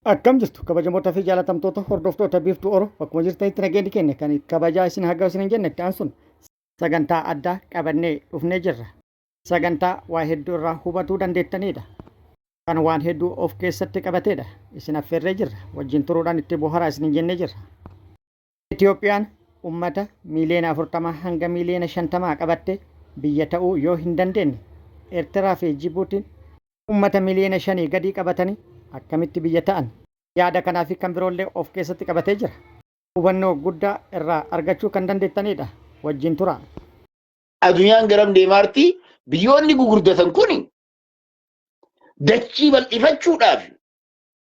Akkam jirtu kabajamootaa fi jaalatamtoota hordoftoota Biiftuu Oro? Bakkuma jirtanitti nageenyi keenya kan kabajaa isin haga isin hin jenne. Itti aansuun sagantaa addaa qabannee dhufnee jirra. Sagantaa waa hedduu irraa hubatuu dandeettanidha. Kan waan hedduu of keessatti qabateedha. Isin affeerree jirra. Wajjin turuudhaan itti boharaa isin hin jennee jirra. Itoophiyaan ummata miiliyoona 40 hanga miiliyoona 50 qabatte biyya ta'uu yoo hin dandeenye, Eertiraa fi Jibuutiin ummata miiliyoona 5 gadii qabatanii akkamitti biyya ta'an? Yaada kanaa fi kan biroollee of keessatti qabatee jira. Hubannoo guddaa irraa argachuu kan dandeettanidha. Wajjin turaa. Addunyaan garam deemaarti? Biyyoonni gugurdatan kun dachii bal'ifachuudhaaf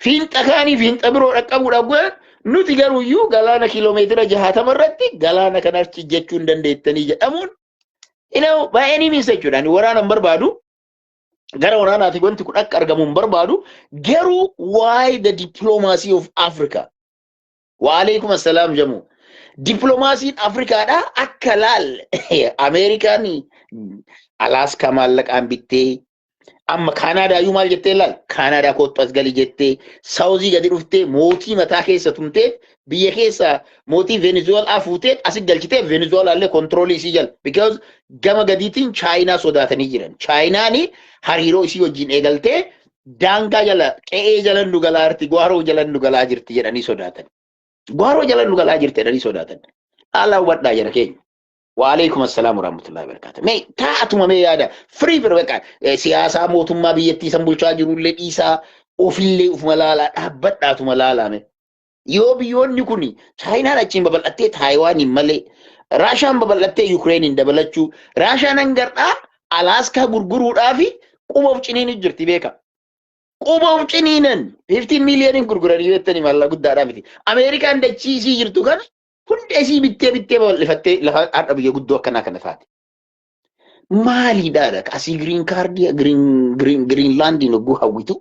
fiinxa kaanii fiinxa biroo dhaqqabuudhaaf godhan. Nuti garuuyyuu galaana kiiloomeetira 60 irratti galaana kana achi jechuu hin dandeettanii jedhamuun baay'ee ni miisa jechuudha. Ani waraana hin barbaadu. Gara waraanaati wanti kun akka argamu hin barbaadu. Garuu why the diplomacy of Africa? Waalaikum assalaam jamu. Diplomaasiin Afrikaadhaa akka laal Ameerikaan Alaaskaa maallaqaan bittee, amma Kaanaadaa iyyuu maal jettee, laal Kaanaadaa kottu as gali jettee, Saawuzii gadi dhuftee mootii mataa keessa tumtee, biyya keessa mootii Venezuelaa fuutee asi galchitee, Venezuelaa illee control isii jala, because gama gadiitiin Chaayinaa sodaatanii jiran. Chaayinaan hariiroo isii wajjin eegaltee daangaa jala, qe'ee jala nu galaa jirti, gwaaroo jala nu galaa jirti jedhanii sodaatan. Gwaaroo jala nu galaa jirti jedhanii sodaatan. Haala hubadhaa jara keenya. Waalaikum assalaam warahmatullahi wabarakatuh. Mee taa'atuma mee yaada firii bira bakka siyaasaa mootummaa biyyattii san bulchaa jirullee dhiisaa, ofillee ufuma laalaa, dhaabbadhaatuma laalaa mee. Yoo biyyoonni kun Chaayinaan achiin babal'attee Taayiwaaniin malee, Raashaan babal'attee Yukireeniin dabalachuu, Raashaan hangar'aa Alaaskaa gurguruudhaa fi quba of ciniin jirti beeka. Quba of ciniinan 15 miiliyooniin gurguranii beektanii, maallaqa guddaadhaa miti. Ameerikaan dachii isii jirtu kana hunda isii bittee bittee babal'ifattee lafa har'a biyya guddoo akkanaa kana taate. Maaliidhaadha asii green card Giriinlaandiin hogguu hawwitu,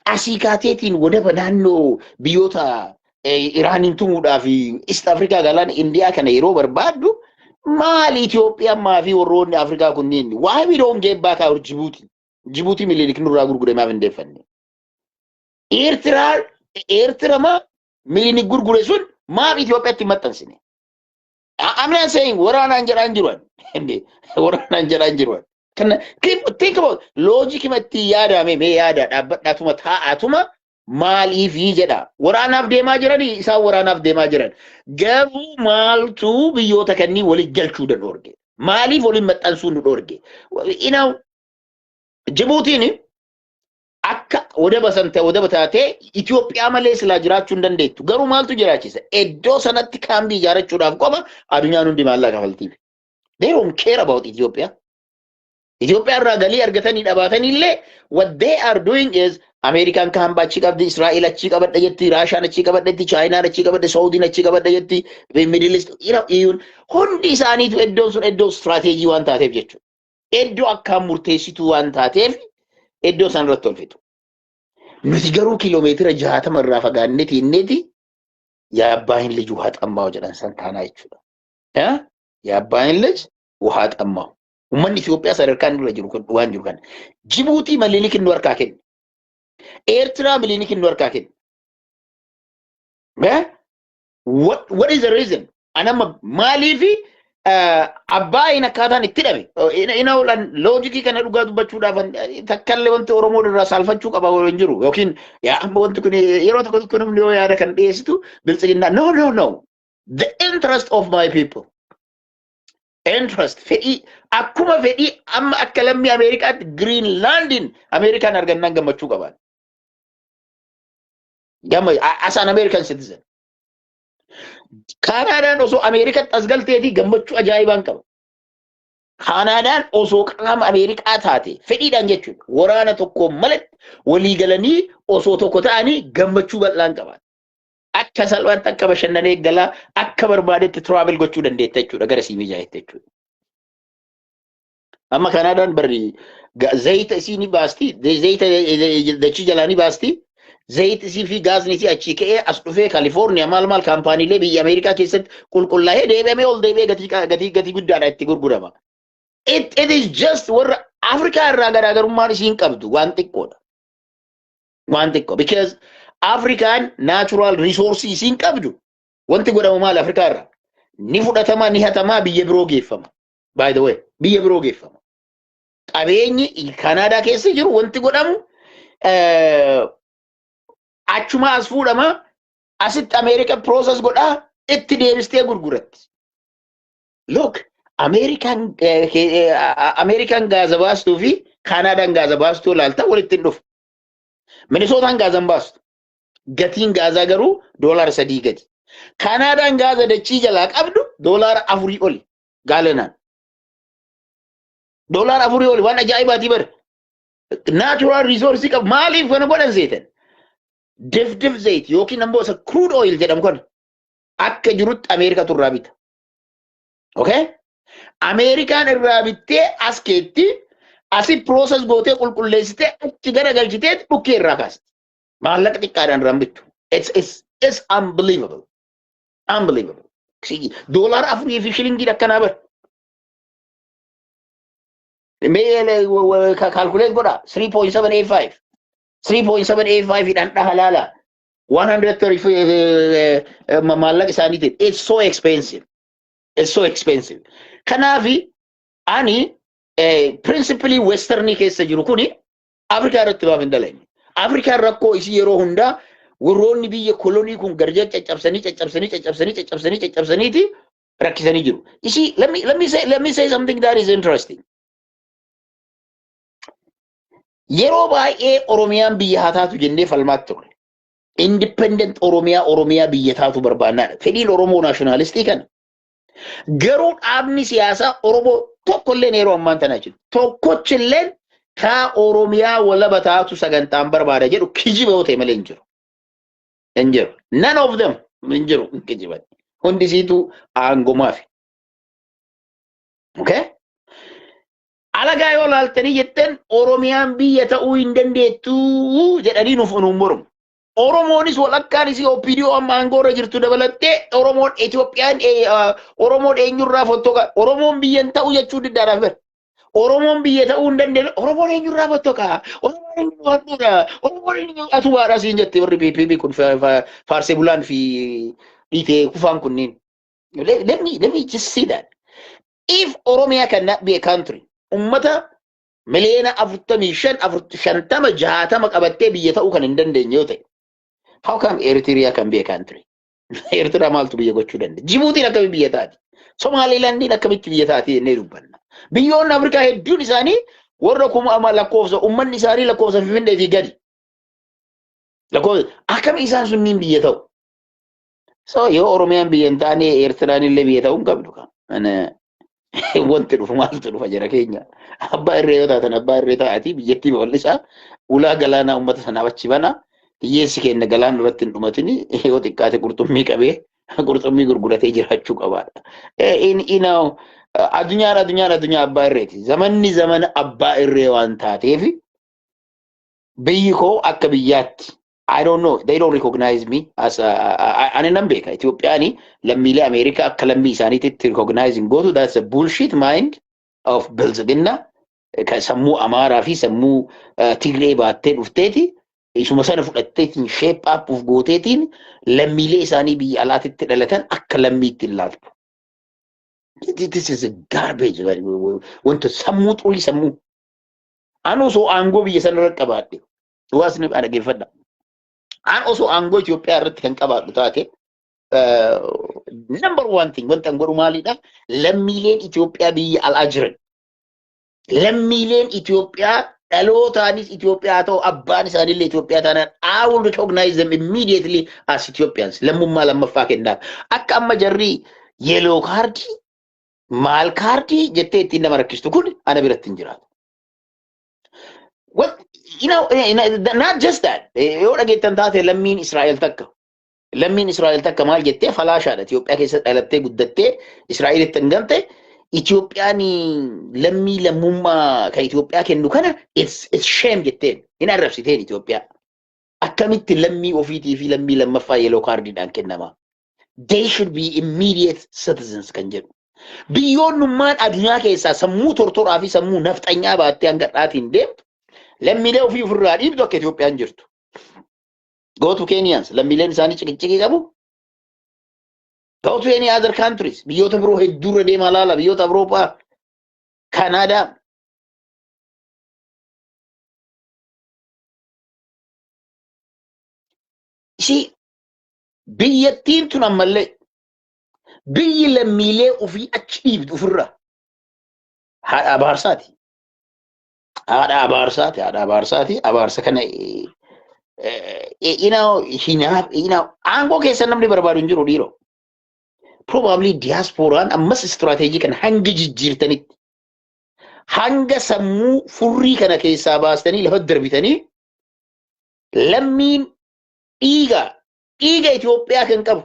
asii kaateetiin wadaba naannoo biyyoota Iraaniin tumuudhaa fi East Afrikaa galaana Indiyaa kana yeroo barbaaddu, maali Itoophiyaan maafi warroonni Afrikaa kunniin, why we don't get back our Djibouti? Djibouti Milinik nurraa gurgure maaf hin deeffanne? Eertiraa, Eertirama Milinik gurgure sun maaf Itoophiyaatti maxxansine? I'm not saying waraanaan jedhaan jiru. Waraanaan jedhaan jiru. Kana think about logic itti yaadame. Mee yaada, dhaabbadhaatuma, taa'aatuma, maaliifii jedha. Waraanaaf deemaa jiranii, isaan waraanaaf deemaa jiran. Garuu maaltu biyyoota kanneen waliin galchuu nu dhoorge? Maaliif waliin maxxansuu nu dhoorge? Jibuutiin akka wadaba san wadaba taatee Itoophiyaa malee silaa jiraachuu hin dandeettu. Garuu maaltu jiraachisa? Iddoo sanatti kaambii ijaarrachuudhaaf qofa addunyaan hundi maallaqa kafaltiif. They don't care about Ethiopia. Itoophiyaa irraa galii argatanii dhabaatanii illee, what they are doing is Ameerikaan kaambaa achii qabdi, Israa'el achii qabadha jetti, Raashaan achii qabadha jetti, Chaayinaan achii qabadha, Saawudiin achii qabadha jetti, Middle East, hundi isaaniitu iddoon sun iddoo istiraateejii waan taateef jechuudha. Iddoo akkaan murteessituu waan taateef iddoo san irratti tolfitu. Nuti garuu kiiloomeetira 60 irraa fagaannee tiinneeti የአባይን ልጅ ውሃ ጠማው jedhan san taanaa jechuudha. የአባይን ልጅ ውሃ ጠማው. Uummanni Itoophiyaa sadarkaan irra jiru kun waan jiru kana. Jibuutii Milinik nu harkaa kenne. Eertiraa Milinik nu harkaa kenne. What is the reason? Anamma maaliifi Abbaayin akkaataan itti dhabe? Ina logic kana dhugaa dubbachuudhaaf takkallee wanti Oromoo irraa saalfachuu qaba hin jiru. Yookiin yaa amma wanti kun yeroo tokko tokko namni yoo yaada kan dhiyeessitu biltsiginnaa, no, no, no. The interest of my people. Interest, fedhii, akkuma fedhii amma akka lammii Ameerikaatti Giriinlaandiin Ameerikaan argannaan gammachuu qaban. Gama as an American citizen. Kaanaadaan osoo Ameerikatti as galteetii gammachuu ajaa'ibaan qaba. Kaanaadaan osoo qaama Ameerikaa taate fedhiidhaan jechuudha. Waraana tokko malatti walii galanii osoo tokko ta'anii gammachuu bal'aan qaban. Akka salphaatti akka bashannanee galaa akka barbaadetti travel gochuu dandeetta jechuudha, gara sii mijaa'etti jechuudha. Amma Kaanaadaan barri zayita isii ni baasti, zayita dachii jalaa ni baasti. Zayiti isii fi gaazni isii achii ka'ee as dhufee Kaalifoorniyaa maal maal kaampaaniilee biyya Ameerikaa keessatti qulqullaa'ee deebi'amee ol deebi'ee gatii guddaadhaan itti gurgurama. It is just warra Afrikaa irraa garaagarummaan isiin qabdu waan xiqqoodha. Waan xiqqoo. Because Afrikaan natural resources isiin qabdu, wanti godhamu maal Afrikaa irraa? Ni fudhatama, ni hatamaa, biyya biroo geeffama. By the way, biyya biroo geeffama. Qabeenyi Kanaadaa keessa jiru wanti godhamu achuma as fuudhama, asitti Ameerika process godhaa, itti deebistee gurguratti. Look, Ameerikaan gaaza baastuu fi Kaanaadaan gaaza baastuu ilaalta, walitti hin dhufu. Minisootaan gaaza hin baastu. Gatiin gaazaa garuu $3 gadi. Kaanaadaan gaaza dachii jalaa qabdu $4 oli gaalanaan. $4 oli, waan ajaa'ibaatii bara. Natural resource qabu, maaliif kana godhan seetan? Difdif zayit yookiin ammoo isa crude oil jedhamu kana akka jirutti Ameerikatu irraa bita. Okay? Ameerikaan irraa bittee as keetti asi process gootee, qulqulleessitee, achi garagalchitee dhukkee irraa kaasti. Maallaqa xiqqaadhaan irraan bittu. It's unbelievable. Unbelievable. $4 fi shilingii akkanaa bara. Mee calculate godha, 3.785. 3.785 dhaan dhaha laala. 130 maallaqa isaaniitiin. It's so expensive. It's so expensive. Kanaafi ani principally westernii keessa jiru kuni Afrikaa irratti maaf hin dalagne? Afrikaan rakkoo isii yeroo hundaa warroonni biyya kolonii kun gargar caccabsanii, caccabsanii, caccabsanii, caccabsanii, caccabsaniiti rakkisanii jiru. Isii let me say something that is interesting. Yeroo baay'ee Oromiyaan biyya haa taatu jennee falmaatti turre. Independent Oromiyaa, Oromiyaa biyya taatu barbaannaadha. Fedhiin Oromoo nationalistii kana. Garuu dhaabni siyaasaa Oromoo tokkolleen yeroo ammaan tanaa jiru, tokkochilleen kaa Oromiyaa walaba taatu sagantaan barbaada jedhu kijiba yoo ta'e malee hin jiru. Hin jiru. None of them hin jiru, hin kijiban. Hundisiituu aangomaafi. Okay? Alagaa yoo laaltanii jettan, Oromiyaan biyya ta'uu hin dandeettuu jedhanii nuuf nuun mormu. Oromoonis walakkaan isii OPDO amma aangoo irra jirtu dabalattee Oromoon Itoophiyaan, Oromoon eenyurraa fottoqa, Oromoon biyya hin ta'u jechuu diddaadhaaf bara. Oromoon biyya ta'uu hin dandeenye, Oromoon eenyurraa fottoqa, Oromoon eenyu handhuudha, Oromoon eenyu atubaadha siin jette warri PPP kun, faarsee bulaan fi dhiitee kufaan kunniin. Let me just see that. If Oromia cannot be a country, ummata miliyoona 45, 50, 60 qabattee biyya ta'uu kan hin dandeenye yoo ta'e, how come Eritrea can be a country? Eritrea maaltu biyya gochuu danda'a? Jibuutiin akkamitti biyya taati? Somaalilaandiin akkamitti biyya taati jennee dubbanna. Biyyoonni Afrikaa hedduun isaanii warra kuma ama lakkoofsa ummanni isaanii lakkoofsa Finfinneetii gadi. Lakkoofsa akkami isaan sunniin biyya ta'u? So yoo Oromiyaan biyya hin taane, Eertiraan illee biyya ta'uu hin qabdu. Wanti dhufu maaltu dhufa jara keenya? Abbaa irree yoo taatan, abbaa irree ta'atii biyyattii babal'isaa, ulaa galaanaa uummata sanaaf achi bana, hiyyeessi keenya galaana irratti hin dhumatini, yoo xiqqaate qurxummii qabee qurxummii gurguratee jiraachuu qabaadha. Addunyaan addunyaa abbaa irreeti. Zamanni zamana abbaa irree waan taateef, biyyi koo akka biyyaatti, I don't know, they don't recognize me as a, ani nan beeka, Itoophiyaan lammiilee Ameerikaa akka lammii isaaniitti recognize hin gootu. That's a bullshit mind of Biltsiginnaa, kan sammuu Amaaraa fi sammuu Tigree baattee dhufteeti, isuma sana fudhatteetiin shape up of gooteetiin lammiilee isaanii biyya alaatitti dhalatan akka lammiitti ilaaltu. This is a garbage. Wanta sammuu xurii sammuu. An osoo aangoo biyya sana irra qabaadhe, hawaasni dhaggeeffadha. An osoo aangoo Itoophiyaa irratti kan qabaadhu taate, number one thing wanta an godhu maalidha? Lammiileen Itoophiyaa biyya alaa jiran, lammiileen Itoophiyaa dhalootaanis Itoophiyaa ta'u, abbaan isaaniillee Itoophiyaa taanaan, I will recognize them immediately as Ethiopians. Lammummaa lammaffaa kennaaf. Akka amma jarri yellow cardii maal cardii jettee ittiin nama rakkistu kun ana biratti hin jiraatu. What, not just that. Yoo dhageettan taate, lammiin Israa'el takka maal jettee, falaashaadha. Itoophiyaa keessa dhalattee guddattee Israa'elitti hin gamte. Itoophiyaan lammii lammummaa kan Itoophiyaa kennu kana it's shame jetteen hin arrabsiteen Itoophiyaa. Akkamitti lammii ofiitii fi lammii lammaffaa yellow cardiidhaan kennama? They should be immediate citizens kan jedhu. Biyyoonnummaan addunyaa keessaa sammuu tortoraa fi sammuu nafxanyaa baattee hanga dhaatiin deemtu, lammiilee ofii ofirraa dhiibdu akka Itoophiyaan jirtu. Go to Kenyans, lammiileen isaanii ciqicciqii qabu. Go to any other countries, biyyoota biroo hedduurra deemaa laala, biyyoota Awurooppaa, Kanaadaa. Ishii biyyattiin tun ammallee biyyi lammiilee ofii achi dhiibdu ofirraa haadha abaarsaati. Haadha abaarsaati, haadha abaarsaati. Abaarsa kana hinaaf aangoo keessa namni barbaadu hin jiru dhiiroo. Probably diasporaan ammas istirateejii kana hanga jijjiirtanitti, hanga sammuu furrii kana keessaa baastanii lafa darbitanii, lammiin dhiiga Itoophiyaa kan qabu,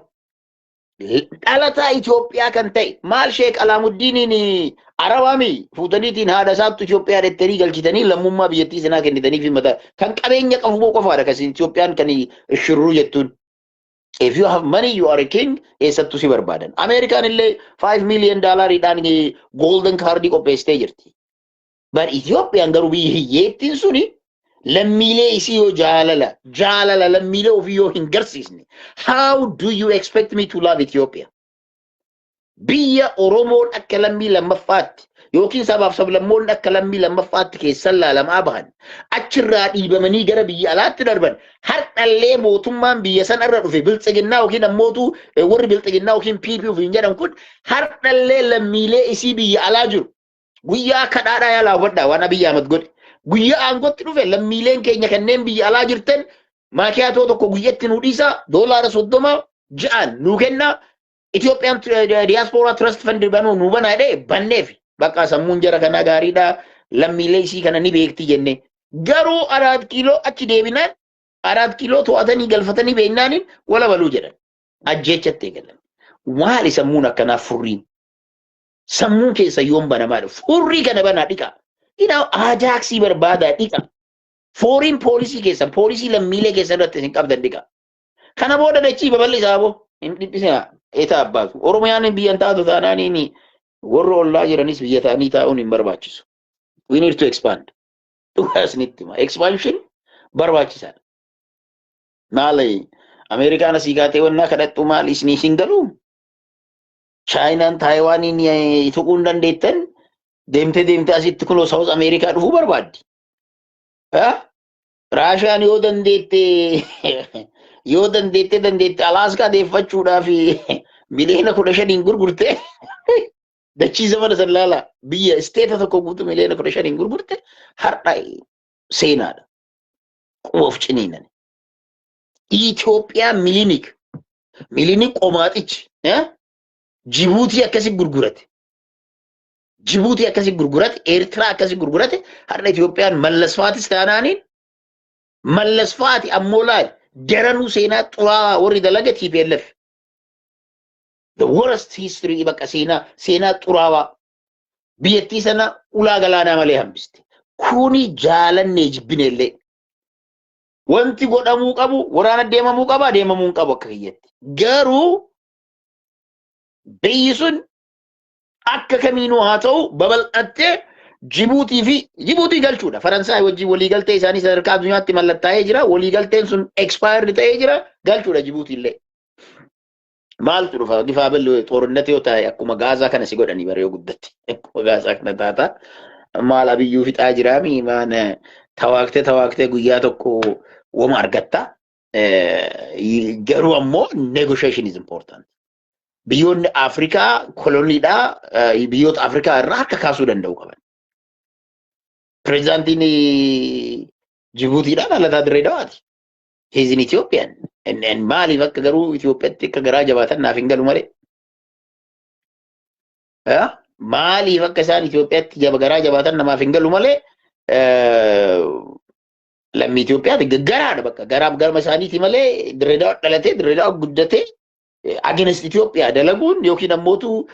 dhalataa Itoophiyaa kan ta'e, maal Sheek Alaamuddiiniin Arabaami fuutaniitiin haadha isaattu Itoophiyaa dhettanii galchitanii lammummaa biyyattii sanaa kennitanii fi mataa kan qabeenya qabu qofaadha kan Itoophiyaan kan shirruu jettuun. If you have money, you are a king, eessattu si barbaadan. Ameerikaan illee 5 million dollariidhaan golden cardii qopheessitee jirti. But Itoophiyaan garuu biyyi hiyyeettiin suni lammiilee isii yoo jaalala lammiilee ofii yoo hin garsiisne, how do you expect me to love Ethiopia? Biyya Oromoon akka lammii lammaffaatti yookiin sabaaf sablammoonni akka lammii lammaffaatti keessan laalamaa bahan, achirraa dhiibamanii gara biyya alaatti darban, har'allee mootummaan biyya san irra dhufe biltsiginnaa yookiin ammootu warri biltsiginnaa yookiin PP ofiin jedhan kun har'allee lammiilee isii biyya alaa jiru guyyaa kadhaadhaa yaalaa hubadhaa waan Abiyyi Ahmad godhe. Guyyaa aangootti dhufe lammiileen keenya kanneen biyya alaa jirtan maakiyaatoo tokko guyyatti nuu dhiisaa, $30 ja'an nuu kennaa, Itoophiyaan Diaspora Trust Fund banuu nuu banaa jedhee banneef. Bakka sammuun jara kanaa gaariidha, lammiilee isii kana ni beekti jenne. Garuu Araat Kiiloo achi deebinaan, Araat Kiiloo to'atanii galfatanii beeknaaniin wala baluu jedhan. Ajjeechatti eegalan. Maali sammuun akkanaa furriin? Sammuun keessa yoom banamaadha? Furrii kana banaa dhiqa. Ina Ajaaksii barbaadaa dhiqa. Foreign policy keessan, poolisii lammiilee keessan irratti isin qabdan dhiqa. Kana booda dachii babal'isaa boo hin dhiphisinaa. Eeta abbaatu. Oromiyaan biyya hin taatu taanaaniin warra ollaa jiranis biyya ta'anii taa'uun hin barbaachisu. We need to expand. Dhugaa isinitti hima. Expansion barbaachisaadha. Maali Ameerikaan asii kaatee wannaa kadhattu maal isinii hin galuu? Chaayinaan Taayiwaaniin tuquu hin dandeettan, deemtee deemtee asitti kunoo South Ameerikaa dhufuu barbaaddi. Raashaan yoo dandeette Alaaskaa deeffachuudhaaf 15 miliyoona gurgurte. Dachii zamana san laala, biyya isteeta tokko guutuu 15 miliyoona gurgurte. Har'a seenaadha. Quba of ciniinan. Itoophiyaa Milinik qomaaxichi Jibuutii akkasi gurgurate. Jibuutii akkasi gurgurate, Eertiraa akkasi gurgurate. Har'a Itoophiyaan mallasfaatis taanaaniin mallasfaati ammoo laal daranuu seenaa xuraawaa warri dalaga TPLF. The worst history, bakka seenaa xuraawaa biyyattii sana ulaa galaanaa malee hambiste. Kuni jaalannee jibbinellee. Wanti godhamuu qabu waraana deemamuu qaba, deemamuu hin qabu akka kiyyatti. Garuu biyyi sun akka kamiinuu haa ta'u babal'attee Jibuutii fi Jibuutii galchuudha. Faransaay wajjin waliigaltee isaanii sadarkaa addunyaatti mallattaa'ee jira. Waliigalteen sun expired ta'ee jira. Galchuudha Jibuutii illee. Maaltu dhufa? Gifaa bal'oo xooronnati yoo ta'e akkuma Gaazaa kana si godhanii bara yoo guddatti. Akkuma Gaazaa kana taata. Maal abiyyuu fixaa jiraami maan tawaaqtee tawaaqtee guyyaa tokko wama argatta. Garuu ammoo negotiation is important. Biyyoonni Afrikaa koloniidhaa biyyoota Afrikaa irraa harka kaasuu danda'u qaban. Pireezidaantiin Jibuutiidhaan dhalataa Dirree Dawaati. He is in Ethiopian. And maaliif akka garuu Itoophiyaatti akka garaa jabaatan naaf hin galu malee. Maaliif akka isaan Itoophiyaatti garaa jabaatan namaaf hin galu malee, lammii Itoophiyaati garaadha, bakka garaaf garma isaaniiti malee Dirree Dawaa dhalatee Dirree Dawaa guddatee against Itoophiyaa dalaguun yookiin ammootu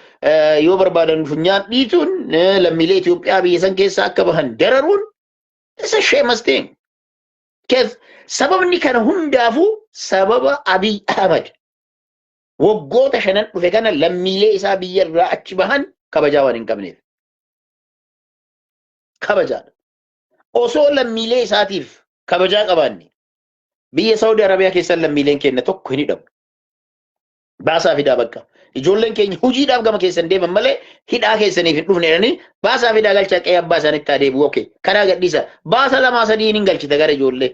yoo barbaadan funyaan dhiituun lammiilee Itoophiyaa biyya san keessaa akka bahan dararuun, it's a shameless thing. Sababni kana hundaafuu sababa Abiy Ahmad waggoota shanan dhufe kana lammiilee isaa biyya irraa achi bahan kabajaa waan hin qabneef. Kabajaadha. Osoo lammiilee isaatiif kabajaa qabaanne Biyya Saawudii Arabiyaa keessan lammiileen keenya tokko hin hidhamu. Baasaa fidaa bakka. Ijoolleen keenya hojiidhaaf gama keessan deeman malee hidhaa keessaniif hin dhufne jedhanii baasaa fidaa galchaa qe'ee abbaa isaanitti haa deebi'u. Okay. Karaa gadhiisa. Baasa lamaa sadii hin galchita gara ijoollee.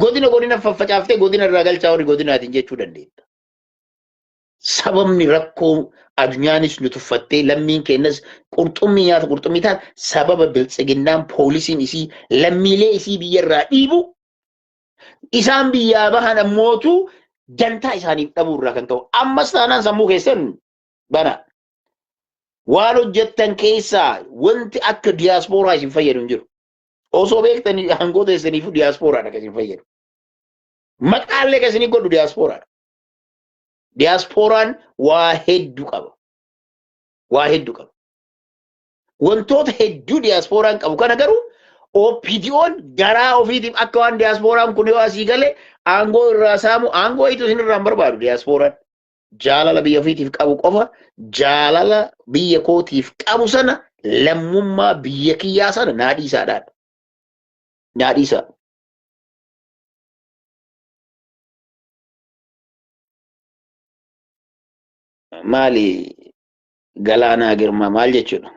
Godina godina faffacaaftee godina irraa galchaa warri godinaatiin jechuu dandeetta. Sababni rakkoo addunyaanis nu tuffattee lammiin keenyas qurxummii nyaata qurxummii taate sababa biltsiginnaan poolisiin isii lammiilee isii biyyarraa dhiibu isaan biyyaa bahan ammootu dantaa isaaniif dhabuu irraa kan ka'u. Ammas taanaan sammuu keessan bana. Waan hojjettan keessaa wanti akka diyaaspooraa isin fayyadu hin jiru. Osoo beektanii aangoo teessaniifuu diyaaspooraadha kan isin fayyadu. Maqaallee kan isin godhu diyaaspooraadha. Diyaaspooraan waa hedduu qaba. Waa hedduu qaba. Wantoota hedduu diyaaspooraan qabu kana garuu OPDO'n garaa ofiitiif akka waan diyaaspooraan kun yoo asii gale aangoo irraa saamu aangoo ituu isin irraa hin barbaadu diyaaspooraan. Jaalala biyya ofiitiif qabu qofa jaalala biyya kootiif qabu sana lammummaa biyya kiyyaa sana naa dhiisaadhaan. Naa dhiisaa. Maali Galaanaa Girmaa maal jechuudha?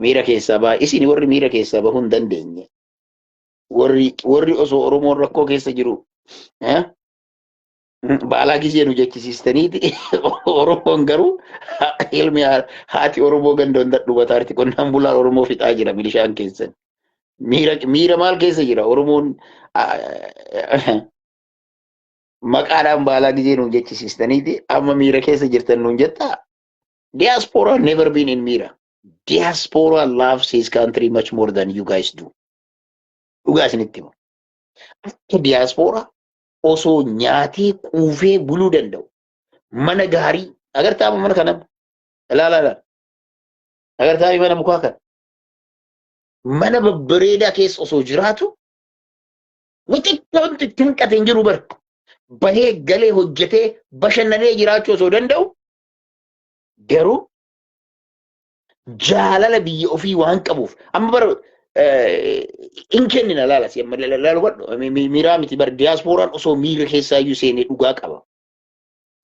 Miira keessaa ba'a. Isin warri miira keessaa bahuu hin dandeenye. Warri osoo Oromoon rakkoo keessa jiru baalaa gisee nu jechisiistaniiti Oromoon garuu ilmi haati Oromoo ganda hunda dhubataarti qonnaan bulaan Oromoo fixaa jira milishaan keessan. Miira maal keessa jira Oromoon maqaadhaan baalaa gisee nuun jechisiistaniiti amma miira keessa jirtan nuun jettaa? Diaspora never been in miira. Diaspora loves his country much more than you guys do. Dhugaa isinitti hima. Akka diaspora osoo nyaatee quufee buluu danda'u mana gaarii agartaa mana kana ilaala ilaala agartaa mana mukaa kana mana babbareedaa keessa osoo jiraatu wanti wanti itti hanqate hin jiru bara. Bahee galee hojjetee bashannanee jiraachuu osoo danda'u garuu jaalala biyya ofii waan qabuuf amma bara hin kennina laala si amma laala hubadhu miiraa miti bara diyaaspooraan osoo miira keessaa iyyuu seenee dhugaa qaba.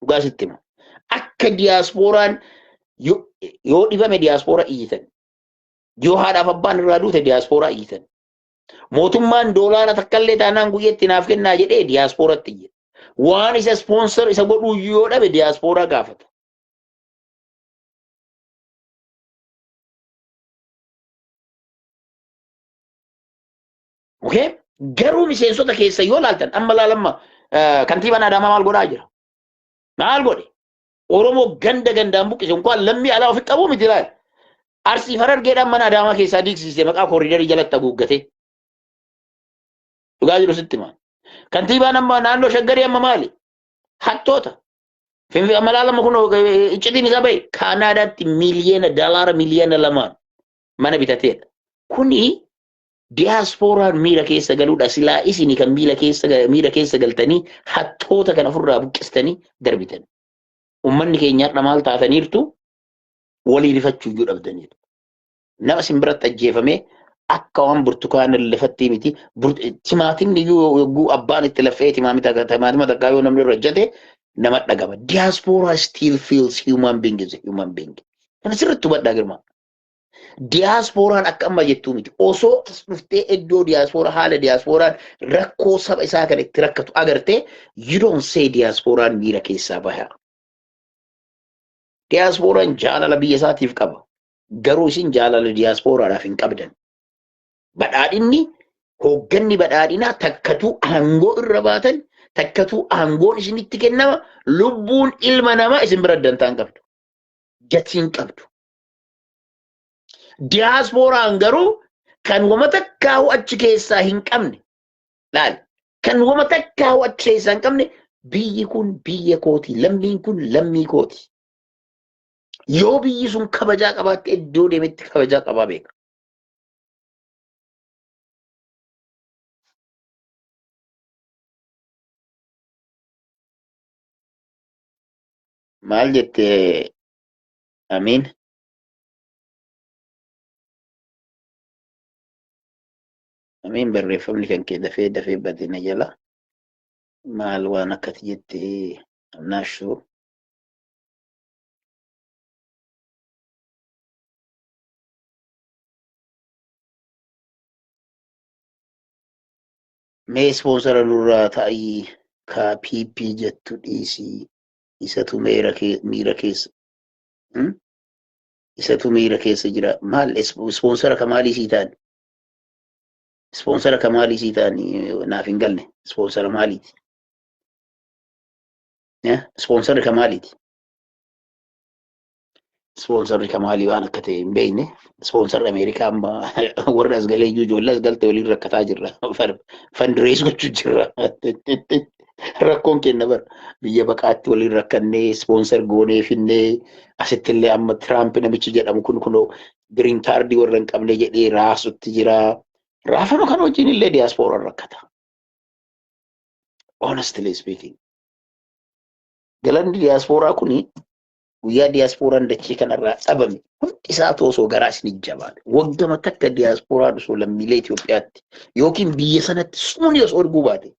Dhugaa sitti hima. Akka diyaaspooraan yoo dhibame diyaaspoora iyyitan. Yoo haadhaaf abbaan irraa duute diyaaspooraa iyyitan. Mootummaan doolaara takkallee taanaan guyyatti naaf kennaa jedhee diyaaspooratti iyya. Waan isa ispoonsar isa godhuu yoo dhabe diyaaspooraa gaafata. Okay? Garuu miseensota keessa yoo laaltan amma laalamma kantiibaan Adaamaa maal godhaa jira? Maal godhe? Oromoo ganda gandaan buqqise unkaan lammii alaa ofi qabuu miti laal. Arsii Harargeedhaan mana Adaamaa keessaa diigsise maqaa kooriidarii jalatti haguuggatee. Dhugaa jiru sitti himaa. Kantiibaan amma naannoo Shaggarii amma maali? Hattoota. Finfi amma laalama kun iccitiin isaa bahe Kaanaadaatti miiliyoona dalaara 2 miiliyoona mana bitateedha. Kuni diyaaspooraan miira keessa galuudha. Silaa isini kan miira keessa galtanii hattoota kana ofirraa buqqistanii darbitan. Uummanni keenya har'a maal taataniirtu walii rifachuu iyyuu dhabdaniiru. Nama isin biratti ajjeefamee akka waan burtukaana lafatti miti. Timaatimni iyyuu yogguu abbaan itti laffee timaatima takkaa yoo namni irra hojjete nama dhagama. Diaspora still feels human being is a human being. Kana sirriitti hubadhaa girmaa. Diyaaspooraan akka amma jettuu miti. Osoo as dhuftee iddoo diyaaspooraa haala diyaaspooraan rakkoo saba isaa kan itti rakkatu agartee you don't say diyaaspooraan miira keessaa baha. Diyaaspooraan jaalala biyya isaatiif qaba. Garuu isin jaalala diyaaspooraadhaaf hin qabdan. Badhaadhinni hoogganni badhaadhinaa takkatuu aangoo irra baatan takkatuu aangoon isinitti kennama lubbuun ilma namaa isin bira dantaa hin qabdu. Gatii hin qabdu. Diyaaspooraan garuu kan wama takkaa'u achi keessaa hin qabne laal kan wama takkaa'u achi keessaa hin qabne biyyi kun biyya kooti lammiin kun lammii kooti. Yoo biyyi sun kabajaa qabaatte iddoo deemetti kabajaa qabaa beeka. Maal jette Amiin? Amiin barreeffamni kan kee dafee dafee bade na jala. Maal waan akkati jettee, I'm not sure. Mee sponsor nurraa ta'ii ka PP jettu dhiisii, isatu miira keessa isatu miira keessa jira. Maal sponsor ka maalii sii ta'an? Sponsor ka maalii sii ta'an? Naaf hin galle. Sponsor maaliiti? Sponsor ka maaliiti? Sponsorri ka maalii waan akka ta'e hin beekne. Sponsorri Ameerikaa amma warri as galee iyyuu ijoollee as galte waliin rakkataa jirra. Fundraise gochuu jirra. Rakkoon kenna bara biyya baqaatti waliin rakkannee sponsor goonee finnee, asitti illee amma Tiraamp namichi jedhamu kun kunoo green card warra hin qabne jedhee raasutti jira. Raafama kana wajjin illee diyaaspooraan rakkata. Honestly speaking. Galanni diyaaspooraa kuni guyyaa diyaaspooraan dachee kanarraa dhabame hundi isaa osoo garaa isin jabaate, waggama takka diyaaspooraan osoo lammiilee Itoophiyaatti yookiin biyya sanatti sumni osoo erguu baate,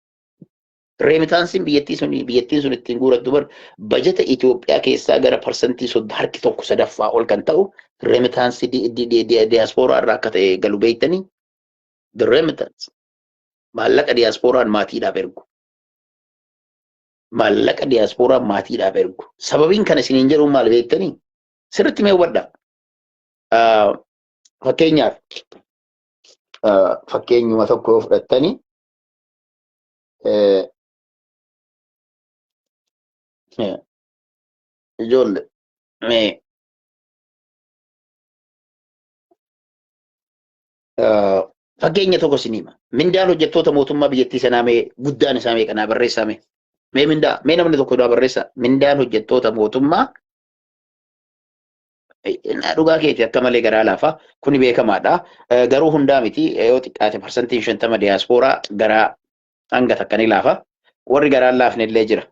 remittanceiin biyyattiin sun ittiin guurattu bar bajata Itoophiyaa keessaa gara parsantii harki tokko sadaffaa ol kan ta'u remittance diyaaspooraa irraa akka ta'e galu beektanii. The remittance, maallaqa diyaaspooraan maatiidhaaf ergu. Maallaqa diyaaspooraan maatiidhaaf ergu. Sababiin kana isiniin jedhuun maal beektanii? Sirriitti mee hubadhaa. Fakkeenyaaf, fakkeenyuma tokko yoo fudhattanii, ijoollee mee fakkeenya tokko isin hima. Mindaan hojjettoota mootummaa biyyattii sanaa mee guddaan isaa meeqa naa barreessaa mee? Mee mindaa mee namni tokko naa barreessaa. Mindaan hojjettoota mootummaa, dhugaa keeti, akka malee garaa laafa, kuni beekamaadha. Garuu hundaa miti, yoo xiqqaate 50% diyaaspooraa garaa hanga takka ni laafa. Warri garaan laafne illee jira.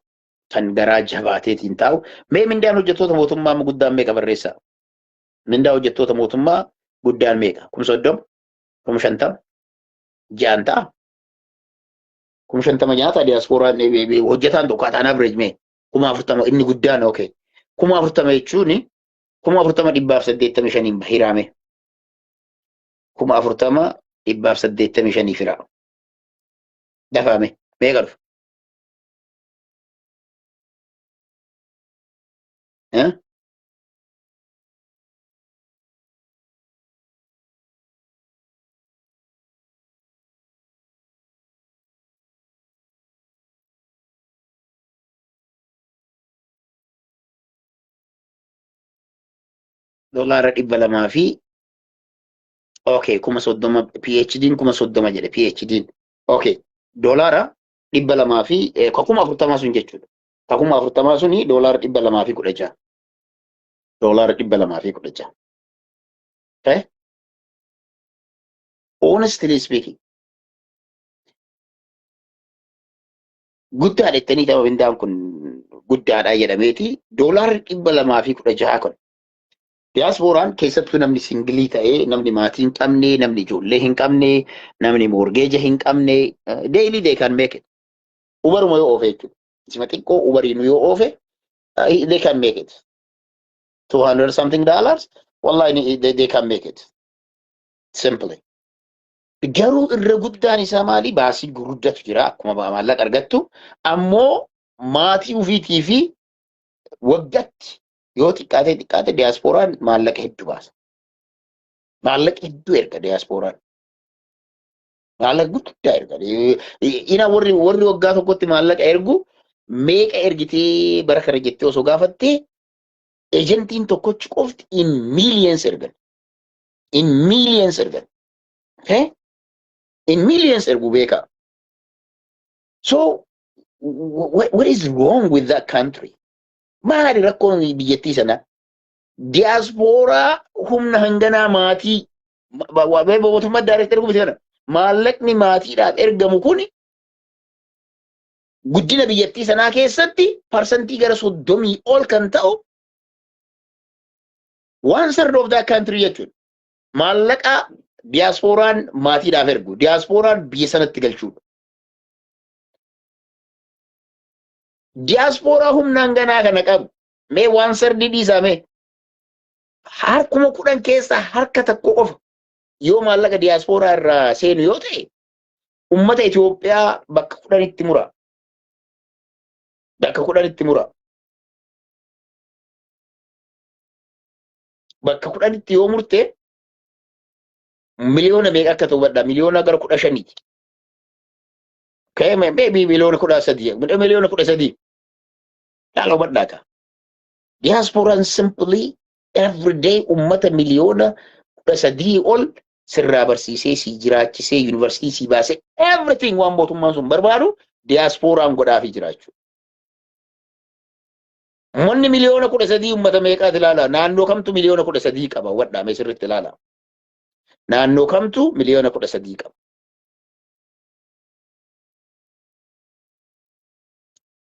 Kan garaa jabaateetiin taa'u. Mee mindaan hojjettoota mootummaa guddaan meeqa barreessaa? Mindaa hojjettoota mootummaa guddaan meeqa? 30,000? 50,000? Ji'aan ta'a? 50,000 nyaata diyaaspooraan hojjetaan tokko at an average mee 40,000 inni guddaan, okay. 40,000 jechuun 40,000 185n hiraame. 40,000 185 hira. Dafame meeqa dhufa? Eh? $200 fi, okay, 30,000. PhD'n 30,000 jedhe PhD'n. Okay, $200 fi 40,000 sun jechuudha. 40,000 suni $216. $216. Okay? Honestly speaking, guddaadha jettanii tapha mindaan kun guddaadha jedhameeti $216 kun. Diyaaspooraan keessattuu namni single ta'ee, namni maatii hin qabne, namni ijoollee hin qabne, namni mortgage hin qabne, daily they can make it. Uberuma yoo oofe jechuudha. Isima xiqqoo Uberiinu yoo oofe, they can make it. 200 something dollars, wallahi they can make it. Simply. Garuu irra guddaan isaa maali? Baasii gurguddatu jira akkuma maallaqa argattu. Ammoo maatii ofiitii fi waggaatti yoo xiqqaate xiqqaate diyaaspooraan maallaqa hedduu baasa. Maallaqa hedduu erga diyaaspooraan. Maallaqa guddaa erga. Ina warri waggaa tokkotti maallaqa ergu meeqa ergitee bara kana jettee osoo gaafattee, agentiin tokkochi qofti in millions ergan. In millions ergan. Okay? In millions ergu beekaa. So what is wrong with that country? Maali rakkoon biyyattii sanaa? Diyaaspooraa humna hanganaa maatii mootummaa direct ergu miti kana. Maallaqni maatiidhaaf ergamu kun guddina biyyattii sanaa keessatti parsantii gara 30 ol kan ta'u, one third of that country jechuudha. Maallaqa diyaaspooraan maatiidhaaf ergu, diyaaspooraan biyya sanatti galchuudha. Amma Diyaaspooraa humnaan ganaa kana qabu. Mee waan sardii dhiisaa mee. Harkuma 10 keessaa harka 1 qofa yoo maallaqa diyaaspooraa irraa seenu yoo ta'e ummata Itoophiyaa bakka 10tti mura. Bakka 10tti mura. Bakka 10tti yoo murte miliyoona meeqa akka ta'u hubadhaa, miliyoona gara 15ti. Okay, maybe miliyoona 13, miliyoona 13. Laala hubadhaa ka. Diasporaan simply every day ummata miliyoona 13 ol sirraa barsiisee, si jiraachisee, yuunivarsiitii si baasee, everything waan mootummaan sun barbaadu diasporaan godhaafii jiraachuu. Uummanni miliyoona 13 uummata meeqaati ilaala? Naannoo kamtu miliyoona 13 qaba? Hubadhaa mee sirriitti ilaala. Naannoo kamtu miliyoona 13 qaba?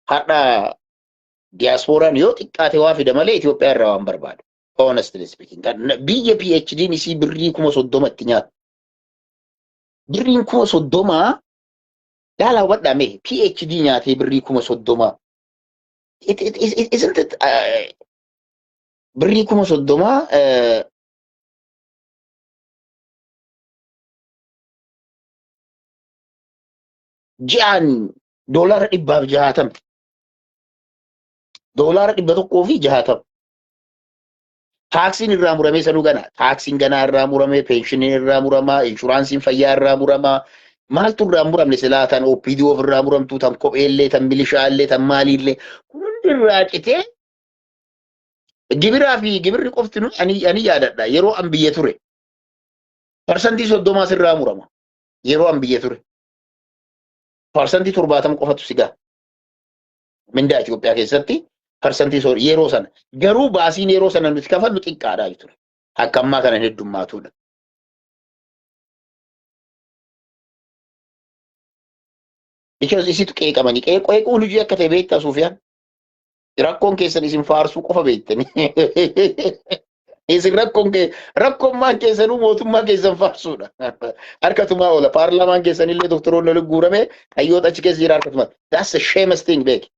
Har'a diyaaspooraan yoo xiqqaate waa fida malee Itoophiyaa irraa waan barbaadu. Honestly speaking. Biyya PhD'n isii birrii 30,000tti nyaatu. Birriin 30,000 laala hubadhaa mee PhD nyaatee birrii 30,000. Isn't it birrii 30,000 ji'aan $160. $160. Taaksiin irraa muramee sanuu gana. Taaksiin ganaa irraa muramee, penshiniin irraa muramaa, inshuraansiin fayyaa irraa muramaa. Maaltu irraa muramne silaa tan OPDO irraa muramtu, tan kopheellee, tan milishaallee, tan maaliillee. Kun hundi irraa citee gibiraa fi gibirri qofti nu ani yaadadha. Yeroo an biyya ture. 30% sirraa murama. Yeroo an biyya ture. 70% qofatu si gaha. Mindaa Itoophiyaa keessatti parsantii yeroo sana. Garuu baasiin yeroo sana nuti kafallu xiqqaadha ture. Akka ammaa kana heddummaatudha. Because isitu qeeqamanii qeequun hojii akka ta'e beektaa Suufiyaan. Rakkoon keessan isin faarsuu qofa beektanii. Isin rakkoon kee rakkoon keessanuu mootummaa keessan faarsuudha. Harkatumaa oola. Paarlaamaan keessanillee doktoroonni waliin guurame hayyoota achi keessa jira harkatumaa. That's the shameless thing beeki.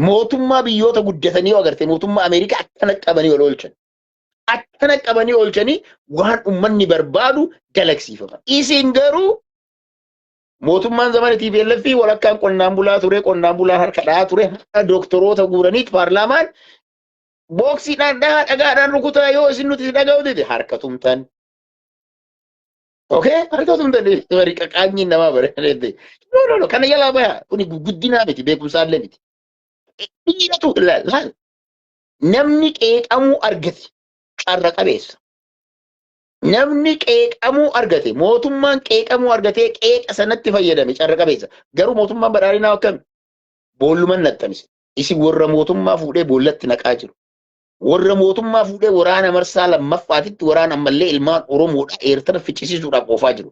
Mootummaa biyyoota guddatanii yoo agarte mootummaa Ameerikaa akkana qabanii ol oolchan. Akkana qabanii oolchanii waan uummanni barbaadu dalagsiifama. Isin garuu mootummaan zamana TPLF walakkaan qonnaan bulaa ture, qonnaan bulaan harka dha'aa ture, harka doktoroota guuraniit paarlaamaan booksiidhaan dhahaa dhagaadhaan rukutaa yoo isin nuti dhaga'u dide harka tumtan. Okay, harka tumtan bari qaqaanyiin namaa bare. No, no, no, kana jalaa baya. Kuni guddinaa miti, beekumsaallee miti. Dhiiratu laal. Namni qeeqamuu argate carra qabeessa. Namni qeeqamuu argate, mootummaan qeeqamuu argatee qeeqa sanatti fayyadame carra qabeessa. Garuu mootummaan badhaadhinaa akkami? Boolluman naxxamise. Isin warra mootummaa fuudhee boollatti naqaa jiru. Warra mootummaa fuudhee waraana marsaa lammaffaatitti waraana ammallee ilmaan Oromoodha Eertara ficcisiisuudhaaf oofaa jiru.